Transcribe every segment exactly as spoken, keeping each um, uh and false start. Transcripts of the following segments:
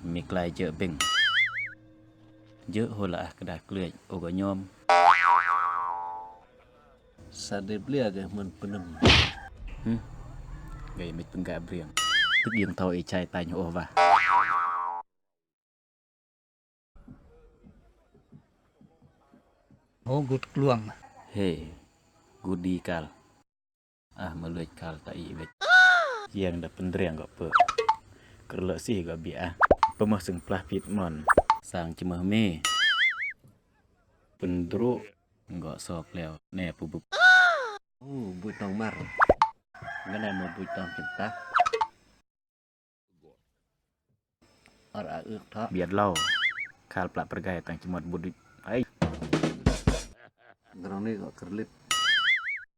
Mi klai jek beng. Jek hola ah kedah klej oga nyom. Sa de blia ge men penem. Hmm. Gai mit pengga briang. Tuk yung tau i chai tany ho wa. Oh, gut kluang. He, gut di kal. Ah, meluit kal ta i wet. Yang da pendriang go pe. Kerlek sih go bi ah. Pemeseng plah pit mon. Sang cemeh me. Pendru. Nggo sok leo. Ne pubuk. Oh, buit tong mar. Ngana mo buit tong cinta. Ar a uk tha. Biar lau. Kal plak pergai tang cimot budut. Ai. Ngerang ni kok kerlip.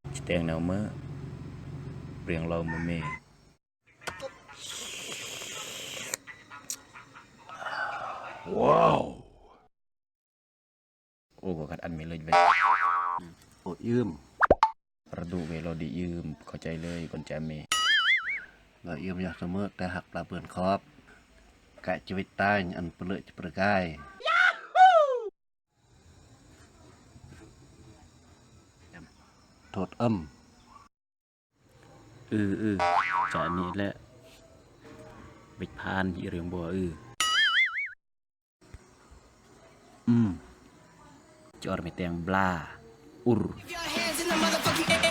Citeng nau me. Priang lau me me. Wow. Oh, gua kat an mi lej be. Oh, ium. Perdu be lo di ium, ko cai lej kon came. Ga ium ya semut, te hak pelabuhan kop. Ka cewit tany, an pelek cepergai. Thot em. Ư, ư. Chani le. Bit phan ji riang bo, ư. Ư. Chor mi teng bla. Ur. If your hands in the motherfucking air,